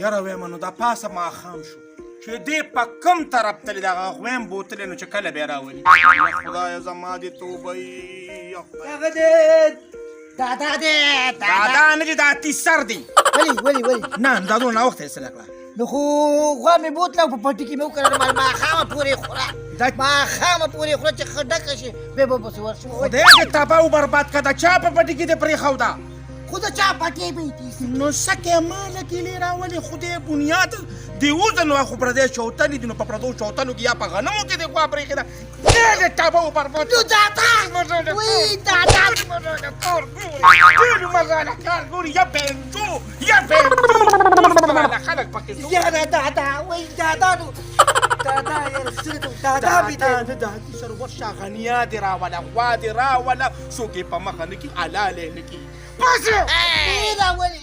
یاره وایم نو دا پاسه ماښام شو چې دې په کوم طرف تللی، دغه غویم بوتلی، نو چې کله بیا راولي. یا خدایه زما دې توبه وي، یا خدایه. هغه دې دادا دې. دادا نه دی، دا تیسر دی. ولي ولي ولي؟ نه، دا دونه ناوخته یې څه کړه؟ نو خو غوا مې بوتله او په پټي کې مې وکړه، ماښامه پورې خوره، ماښامه پورې خوره، چې ښه ډکه شي بیا به پسې ورشم. خدای دې تباه و برباد کړه، د چا په پټي کې دې پرېښوده؟ خو د چا پټی به یې تیسي؟ نو څه ما له ګیلې راولي؟ خدای بنیاد دې وځه، نو خو پردی چوتلې دي، نو په پردو چوتلو کې یا په غنمو کې دې غوا پرېښې ده. خدای دې تباه و برباد. نو دادا، وی دادا، کار ګوري، ټول مزاله کار ګوري، یا بنجو یا بنجو خلک پکې. یاره دادا، وی دادا، نو دادا یاره څه دی دادا مې دی؟ نه، دادي سره ورشه، غنیا دې راوله، غوا دې راوله، څوک یې په مخه نه کي، حلال یې نه کي. پاسه راولې،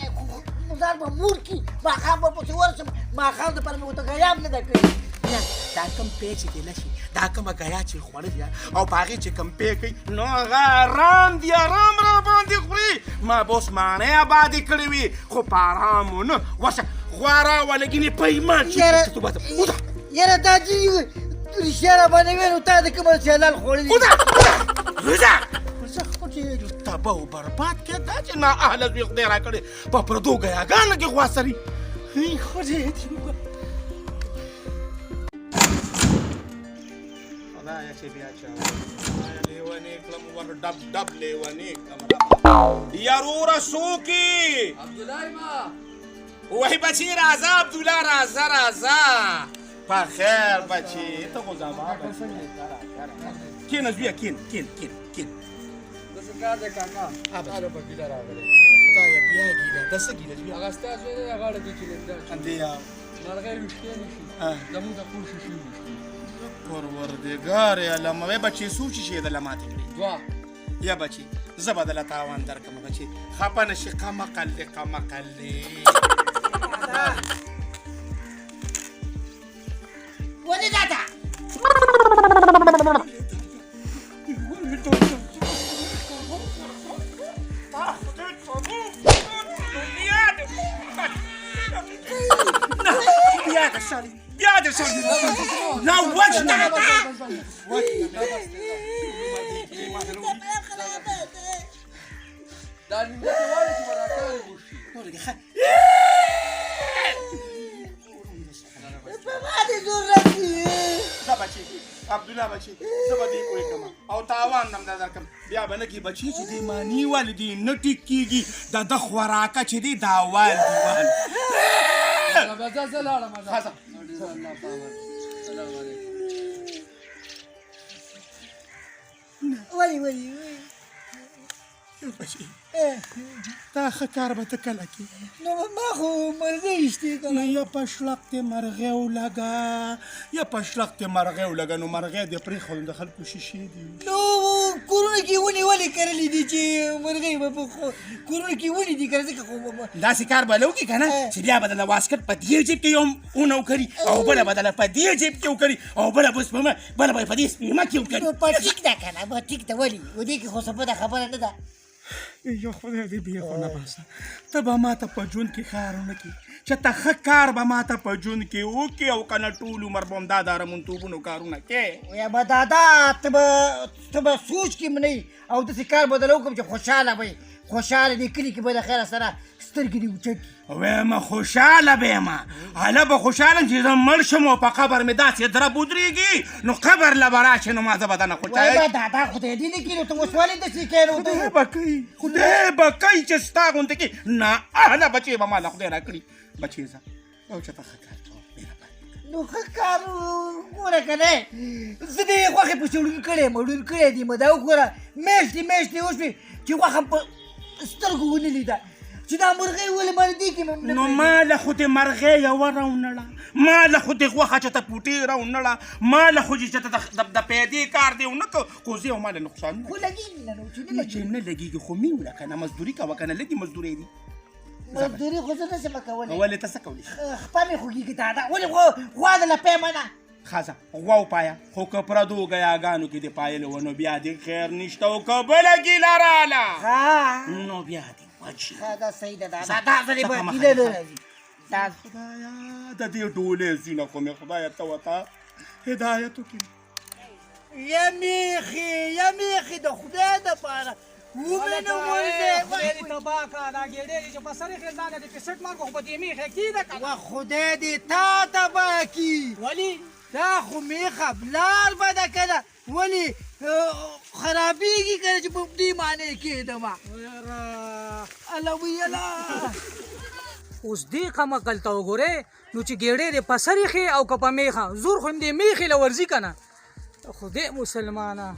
ځان به مور کي، ماښام به پسې ورشم. ماښام دپاره مې ورته ګیا هم نه ده کړې. نه، دا کوم پی چې دی لشي، دا کومه ګیا چې خوړلې ده او په هغې چې کوم پی کوي، نو هغه ارام دی، ارام را باندې خوري. ما به اوس ماڼۍ ابادې کړې وي، خو په ارام نه. ورشه غوا راوله، ګینې په ایمان چې یاره یاره دا چې رښتیا را باندې وې، نو تا د کومه چې حلال خوړلي؟ وځه وځه زه خو چې تباه و برباد کړه، دا چې نااهله زوی خدای راکړی، په پردو ګیاګانو کې غوا سري. خدای دې وکړه. خدایه چې بیا چا لیونی کړم، ور ډب ډب لیونی کړم. یاروره څوک یې؟ عبدالله ما. وای بچي، راځه عبدالله، راځه راځه، په خیر بچي، ته خو زما کښېنه زویه، کښېنه کښېنه کښېنه کښېنه. داسې کار دی کاکا، تا له په ګیله راغلی. خدایه بیا ګیله، د څه ګیله زویه؟ هغه ستا زوی دی، غاړه دې چې لنده دی مرغۍ ویشتی نه شي، زموږ د کور شیشې ویشتي. پروردګار عالم، وای بچي، څو شیشې د لماتې کړې؟ دوه. یا بچي، زه به دله تاوان درکړم بچي، خفه نه شي، قمقل دی، قمقل دی. ولې دادا؟ بیا د سړي، بیا د سړي نه وجنه. دا لینده دې واړه چې به راکارې وشي. په ما دې زور راځي. زه بچي، عبدالله بچي، زه به دې پوه کړم او تاوان هم در درکړم، بیا به نه کې بچي چې دې معنی والي دې نه ټیک کېږي، د ده خوراکه چې دی دا وال دی وال. ځه زه لاړم. ښه. الله په امان، سلام علیکم. ولې ولې؟ بچي، دا ښه کار به ته کله کې؟ نو ما خو مرغۍ ایستې که نه؟ یا په شلق دې مرغۍ ولګه، یا په شلق دې مرغۍ ولګه، نو مرغۍ دې پرېښودل، د خلکو شیشې دي. نو کورونو کې ونې ولې کرلې دي؟ چې مرغۍ به په کورونو کې ونې دي که ځکه خو داسې کار به له وکړي که نه چې بیا به د واسکټ په دې جیب کې یو اونه وکړي او بله به د په دې جیب کې وکړي او بله به سپېمه، بله به یې په دې سپېمه کې وکړي. نو په ټیک ده که نه، په ټیک ده، ولې و دې کې خو څه بده خبره نه ده. یا خدای دې بیا خو نه باسه، ته به ما ته په ژوند کې ښه ونه کړې، چې ته ښه کار به ما ته په ژوند کې وکړې او که نه ټول عمر به همدا د ارمونتوبونو کارونه کې. ویا به دادا، ته به سوچ کې نه او داسې کار به درله وکړم چې خوشحاله به یې، خوشحاله دې کلي کې به د خیره سره سترګې دې اوچتې. وایم خوشحاله به یم، هله به خوشحاله یم چې زه مړ شم او په قبر مې داسې درب ودرېږي، نو قبر له به راشي، نو ما زه به دنه خوشحاله. وایه دادا، خدای دې نه کړي، نو ته اوس ولې داسې کوې؟ نو خدای به کوي، خدای به کوي چې ستا غوندې کې نااهله بچې به ما له خدای راکړي. بچې ځه او چې ته ښه کار کوه، مهرباني. نو ښه کار ګوره که نه، زه دې غوښې پسې ړوند کړی یم، ړوند کړی دي مه. دا وګوره، میاشتې میاشتې وشوې چې غوښه په سترګو ونه لیده، چې دا مرغۍ ولې باندې دې کې مې نو ما له خو دې مرغۍ یوه راونړه، ما له خو دې غوښه چې ته پوټې راونړه، ما له خو چې ته د پیدې کار دې ونه کړ، خو زه او ما له نقصان خو لګېږي نه، نو چې نه چې نه لګېږي خو مې وله که نه، مزدوري کوه که نه، لږې مزدورۍ دي. مزدوري خو زه نه شم کولی. ولې، ته څه کولی؟ خپه مې خوږېږي دادا، ولې خو غوا د له پیمنه. ښځه غوا وپایه، خو که پردو ګیاګانو کې دې پایلې وه، نو بیا دې خیر نشته، او که بله ګیله راله نو بیا دې وجي. ښه، دا صحیح ده. دا ځه، دا ځلې ځه به په مخه هیله دې، نه ښه. راځي دا. خدایا، د دې ډولې زینه خو مې خدایه ته وتا هدایت وکړي. یا میخې، یا میخې، د خدای دپاره ومې نه غورځې. خدای دې تباه کړه، دا ګېډۍ دې چې په سر یې ځانه دې پسټ مار خو په دې میخه کېده که نه؟ وه خدای دې تا تباه کړي. ولي؟ دا خو میخه بلار بده که نه؟ ولې خرابېږي که نه چې په دې معنی کېدم؟ یاره. الله وی الله. اوس دې قمقل ته وګورې نو چې ګېډۍ دې په سر ایښې او که په میخه، زور خو هم دې میخې له ورځي که نه؟ خدای مسلمانه.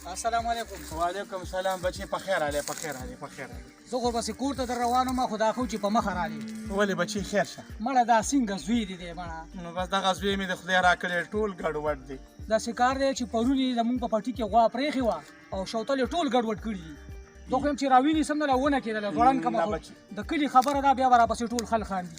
السلام علیکم. وعلیکم سلام بچي، په خیر راغلی، په خیر راغلی، په خیر راغلی. زه خو بس کور ته در روان وم، خو دا ښه و چې په مخه راغلې. ولې بچي، خیر شه؟ مړه دا څنګه زوی دې دی مړه؟ نو بس دغه زوی مې د خدای راکړی، ټول ګډوډ دی. داسې کار دی چې پرون یې زمونږ په پټي کې غوا پرېښې وه او شوتل یې ټول ګډوډ کړي دي. زه خو یم چې راویني سم نه له ونه کېدله ځوړند کمه، نه خو بچي. د کلي خبره ده، بیا به راپسې ټول خلک خاندي.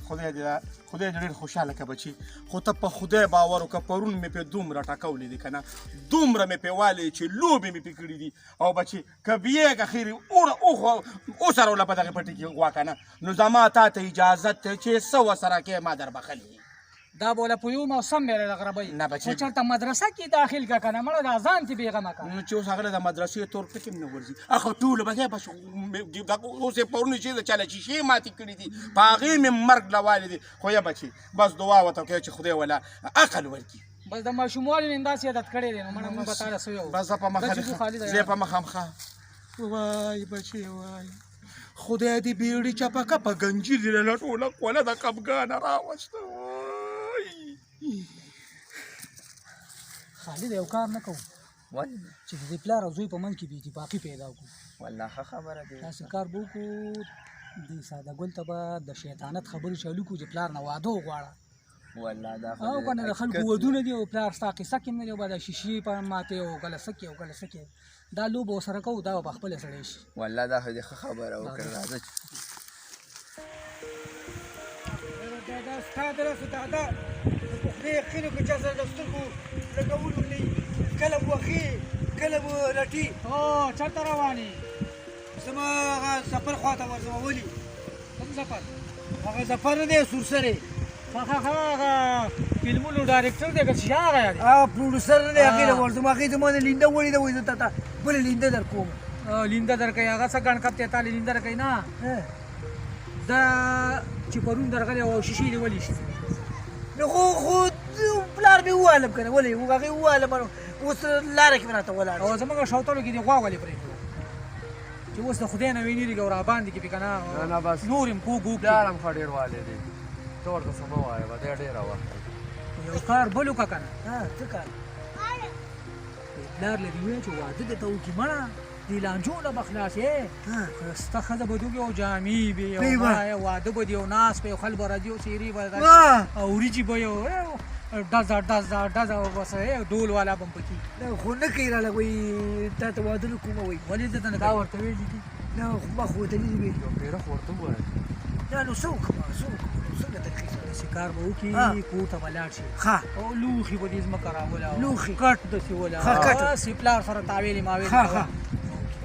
خدای دې ډېر خوشحاله که بچي، خو ته په خدای باور وکړه، پرون مې پې دومره ټکولې دي که نه، دومره مې پې والې چې لوبې مې پې کړي دي. او بچي که بیې که خیرې اوړه اوخو اوسره وله په دغې پټي کې غوا که نه، نو زما تا ته اجازت دی چې څه ورسره کې ما در بخښلي. دا به وله پویوم او سم مې له غربۍ نه بچي. خو چېرته مدرسه کې داخل که که نه مړه دا ځان ترې بېغمه که. نو چې اوس هغه له د مدرسې تور ټکي هم نه ورځي، اخو ټولو به بس اوس یې پرون چې د چا له شیشې ماتې کړي دي، په هغې مې مرګ لوالي دي. خو یا بچي بس دعا ورته وکړه چې خدای وله عقل ورکړي. بس د ماشوموالي نه همداسې عادت کړی دی، نو مړه موږ به تا له څه ویو. بس زه په مخه بچي ځو خالي ده. زه په مخه مخه. وای بچي وای، خدای دې بیړي چپکه په ګنجي دې له ټوله کوله د خفګانه راوسته. وای خالد، یو کار نه کوو؟ ولې؟ چې د دې پلار او زوی په منځ کې بې اتفاقي پیدا کړو. والله ښه خبره دی. داسې کار به وکړو، دې ساده ګل ته به د شیطانت خبرې چالو کړو چې پلار نه واده وغواړه. والله دا خو او د که نه د خلکو حقیقت. ودونه دي او پلار ستا قصه کې هم نه دی، او به دا شیشې په ماتې او کله څه کې او کله څه کې، دا لوبه ورسره کوو، دا به په خپله سړی شي. والله دا خو دې ښه خبره وکړه، راځه چې دا ستا درس دادا په خدای یقین وکړه، چا سره د سترګو لګولو نه وي، کله به وهي کله به رټي. او چېرته روان یې؟ زما هغه سفر خواته ورځم. ولي؟ کوم سفر؟ هغه ظفر نه دی سورسری. ښه ښه ښه، هغه فلمونو ډایرکټر دی که څه شي هغه دی؟ هغه پروډوسر نه دی، هغې له ورځم. هغې زما نه لینده وړې ده، وایي زه تا ته بله لینده در کوم. لینده درکوي هغه څه ګڼکپ دی، تا له لینده درکوي نه. دا چې پرون درغلی او شیشې دې ولې شي؟ نو خو پلار مې ووهلم که نه، ولې هغې ووهلم، نو اوس لاره کې مې راته ولاړ. او زموږ شوتلو کې دې غوا ولې پرېښوده چې اوس د خدای نه وینېږي او راباندې کې پې که نه؟ نه نه بس. نور یې کوږ وکړي. پلار هم ښه ډېر والی دی، ته ورته څه مه وایه، به دی ډېره وخت دی. یو کار بل وکړه که نه. ها، څه کار؟ پلار له دې ووایه چې واده درته وکړي، مړه دې لانجو نه به خلاص یې. ستا ښځه به دوږي او جامې به او وی وه. مړه واده به دي او ناست به او خلک به راځي او څېرې به راځي او وریجې به یې او ډزه ډزه ډزه او بس ډول والا به هم پکې. نه خو نه کوي راله، وایي تا ته واده نه کومه، وایي. ولې درته نه تا کوي؟ ورته ویلي دي؟ نه خو ما خو ورته نه دي ویلي. یو پیره خو ورته ووایه. نه نو څه وکړم، څه وکړم، څنګه طریقې سره؟ داسې کار به وکړي، کور ته به لاړ شي ښه. او لوښي به دې ځمکه راوله او لوښي. کټ داسې وله. ښه، کټ. هسې پلار سره تاویلې ماویلې ښه، کوه. ښه.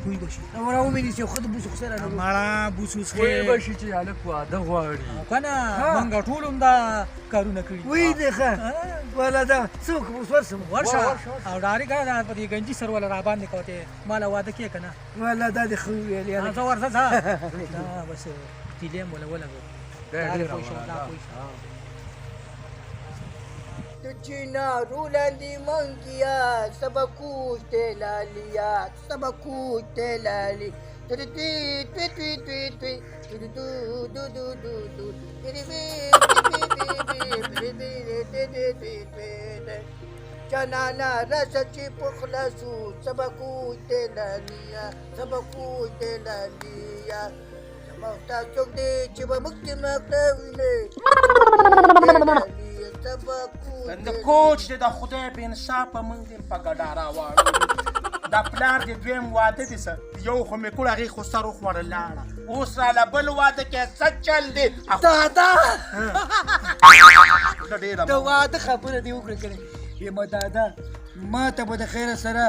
پوه به شي. نو راومې نیسي، ښه د بوسو خو سره راوړو. مړه بوسو پوه څښې. به شي چې هلک واده غواړي. او که نه موږ ټول هم دا کارونه کړي. وایي دی ښه. والا دا څه وکړم اوس؟ ورشم؟ ورشه. ورشه، ورشه. او ډایرک دا په دې ګنجي سر وله راباندې کوه، ما له واده کې که نه. والا دا دې ښه وویل یاره. ځه ورځه ځه. دا بس تیلې هم وله ولګوه. دا دا ډېره پوه شو، وه، دا دا. پوه شو. د چینارو لاندې منګیا سبکوش دی لالیا، سبکوش دی لالي، توی توی توی توی توی توی دو دو دو دو دو دو تری وی وی وی وی وی وی وی وی وی. جانانا راشه چې پخلا شو، سبکوش دی لالیا، سبکوش دی لالیا. زما ستا څوک دی چې به موږ کې ماته وینې؟ د کوچ دې د خدای په انصاف موږ دې په ګډا راواړو. دا پلار دې دویم واده دې څه یو خو مې کړو، هغې خو سر وخوړه لاړه، اوس راله بل واده کې څه چل دی؟ دادا. ډېره د واده خبره دې وکړه کړې. یمه دادا، ما ته به د خیره سره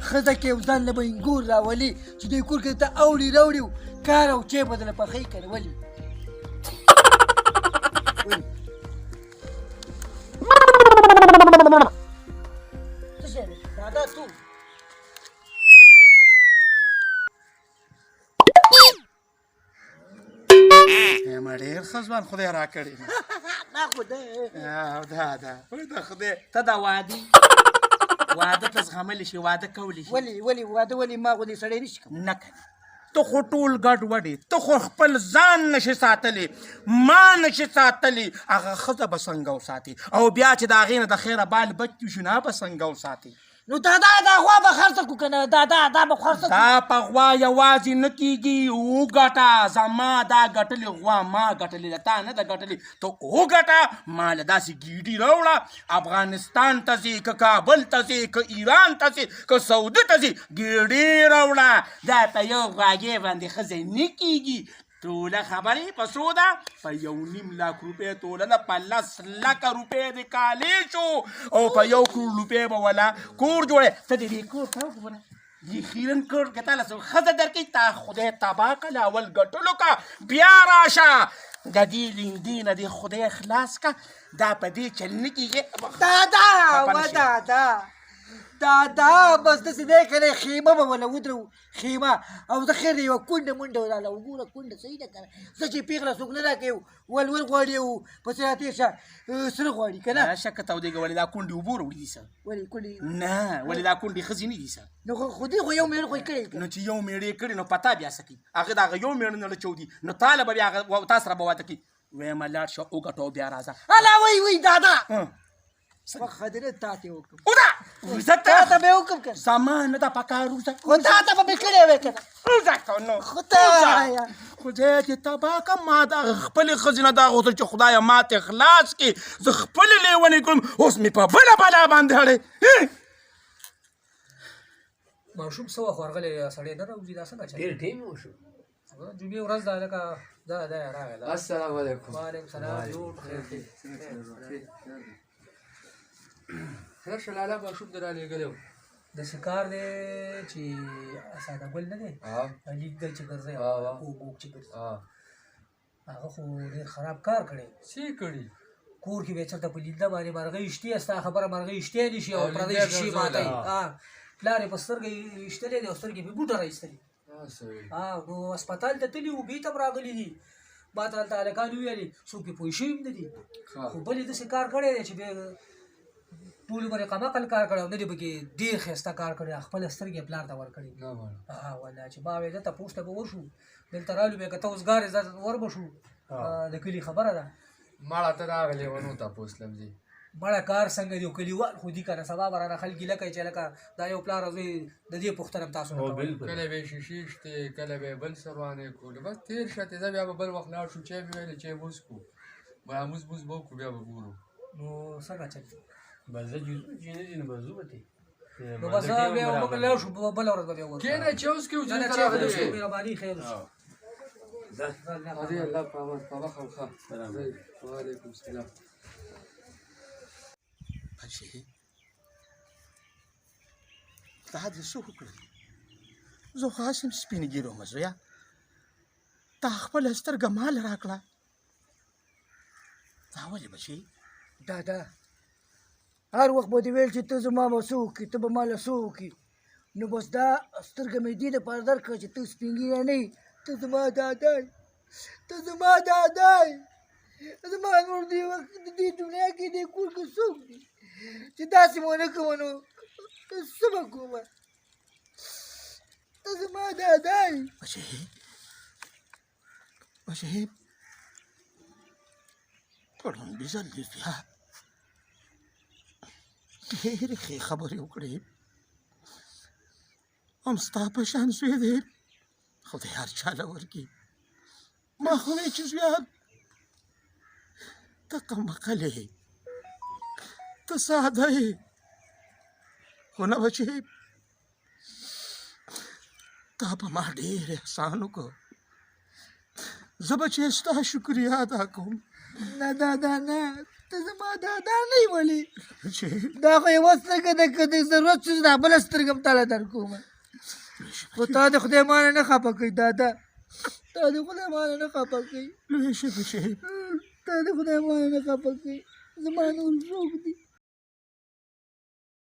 ښځه کې یو ځان له به انګور راولي چې دې کور کې ته اوړي راوړي کار او چای به درله پخوي که نه؟ ولې؟ څه شی دی؟ دادا تو ما ډېر ښه ځوان خدای راکړی. دا خو ده. او دا ده د خدای ته دا وادي واده ته زغملی شي، واده کولی شي. ولې ولې واده ولې؟ ما غوندې سړی نشي کولی. نه کنه، ته خو ټول ګډ وډې، ته خو خپل ځان نشې ساتلی، ما نشې ساتلی، هغه ښځه به څنګه وساتي؟ او بیا چې د هغې نه د خیره بال بچ شي، نو به څنګه وساتي؟ نو دادا دا غوا به خرڅه کړو که نه؟ دادا دا به خرڅه کړو. دا په غوا یوازې نه کېږي. وګټه، زما دا ګټلې غوا ما ګټلې ده، تا نه ده ګټلې. ته وګټه، ما له داسې ګیډي راوړه. افغانستان ته ځې که کابل ته ځې که ایران ته ځې که سعودي ته ځې، ګیډي راوړه. دا په یو غواګې باندې ښځه نه کېږي. ټوله خبرې په څو ده؟ په 1.5 لک روپۍ توله ده. په 10 لکه روپۍ دې کالې شو او په 1 کروړ روپۍ به ولا کور جوړی. ته دې دې کور ته وګوره، دې خیرن کور که تا له څه ښځه درکوي. تا خدای تباه کړه، له اول ګټلو که بیا راشه. د دې لیندې نه دې خدای خلاص که، دا په دې چل نه کېږي. دادا خفه و نه شې. دادا دادا بس داسې دی که نه، خیمه به وله ودرو، خیمه. او زه خیر دی، یوه کونډه مونډه راله وګوره. کونډه صحیح ده که نه؟ زه چې پېغله څوک نه راکوي، ول ول غواړي او پسې راتېر شه سره غواړي که نه؟ راشه که تودېږه. ولې دا کونډې اوبو راوړي دي څه؟ ولې کونډې؟ نه، ولې دا کونډې ښځې نه دي څه؟ نو خو دې خو یو مېړه خو یې کړی که نو چې یو مېړې کړي، نو پتا بیا څه کوي؟ هغه د هغه یو مېړه نه چودي، نو تاله به بیا هغه تا سره به واده کوي. وایم لاړ شه وګټه او بیا راځه. هله وی وی دادا وخه دې نه تا ته وکړم. وځه وځه. تا ته به یې وکړم که نه؟ زما نه ده پکار، وځه. خو تا ته به مې کړی وی که نه؟ وځه که نو. خدایا. خدای دې تباه که، ما د هغه خپلې ښځې نه دا غوښتل چې خدایه ما ترې خلاص کړې، زه خپلې لېونۍ کړم، اوس مې په بله بلا باندې اړی. ماشوم څه وخت ورغلی، سړی نه راوځي، دا څنګه چل؟ ډېر ټیم وشو. جمعې ورځ ده لکه دا دا راغی دا. السلام علیکم. وعلیکم سلام، جوړ خیر دی. خیر شه لالا، ماشوم دې رالېږلی و. داسې کار دی چې ساده ګل نه دی لیک دی چې ګرځي کوک کوک چې ګرځي، هغه خو ډېر خراب کار کړی. څه یې کړي؟ کور کې به یې چېرته په لینده باندې مرغۍ شتې، ستا خبره مرغۍ شتې نه شي او او پردۍ لینده شیشې ګرځوله. ماتوي. پلار یې په سترګه ایشتلی دی او سترګې یې بوټه را ایستلې. څه وایي؟ نو هسپتال ته تللي وو، بیرته هم راغلي دي. ما ته هلته هلکان وویلې، څوک یې پوه شوي هم نه دي. خو بل یې داسې کار کړی دی چې بیا ټول عمر یې کمعقل کار کړی او نه دی پکې ډېر ښایسته کار کړی، خپله سترګې یې پلار ته ورکړې. نه مړه. ها والله چې ما ویل تپوس ته به ورشو، دلته رالو بیا که ته وزګار یې زه ور به شو، د کلي خبره ده. مړه ته راغلې ونو تپوس لم ځي. مړه کار څنګه دی؟ کلیوال خو دي که نه، سبا به رانه خلک ګیله کوي چې لکه دا یو پلار او زوی د دې پوښتنه هم تاسو نه او کوئ. بالکل. کله به یې شیشې شتې، کله به یې بل څه روانې کولې. بس تېر شه ته، ځه بیا به بل وخت لاړ شو. چای مې ویلې، چای به وڅښو، بیا مونځ مونځ به وکړو، بیا به ګورو. نو څنګه چل دی؟ بس زه چې ځو چې نه ځي نو بس ځو به تې. نو بس بیا موږ لاړ شو، بله ورځ به بیا ورشو. کښېنه چې اوس کې نه نه ته چای خو راغلی وڅښو، یې. مهرباني، خیر اوسه. ادې الله په امان، په وخت ښه. وعلیکم سلام. بچې دا دې څه وکړل؟ زه خو هسې هم سپین ږیری وم زویه، تا خپله سترګه مال راکړه، دا ولې بچې؟ دادا هر وخت به دې ویل چې ته زما به څه وکړي، ته به ما له څه وکړي، نو بس دا سترګه مې دې دپاره درکړه چې ته سپین ږیری نه یې، ته زما دادا یې، ته زما دادا یې. زما نور دې وخت دې دنیا کې دې کور کې څوک دي چې داسې مو نه کوم، نو څه به کوم؟ ته زما دادا یې. بچې بچې په لومړي ځل دې زویه ډېرې ښې خبرې وکړې، هم ستا په شان زوی دی خدای هر چا له ورکړي. ما خو ویل چې زویه ته کمعقل یې، ته ساده یې، خو نه بچې، تا په ما ډېر احسان وکړ. زه به چې ستا شکریه ادا کوم. نه دادا نه، ته زما دادا نه یې. ولې دا خو یوه سترګه ده، که د ضرورت شو دا بله سترګه هم تاله درکوم، خو تا د خدای مانه نه خفه کوي دادا، تا د خدای مانه نه خفه کوي، لوی شې بچې. تا د خدای مانه نه خفه کوي. زما نور څوک دي؟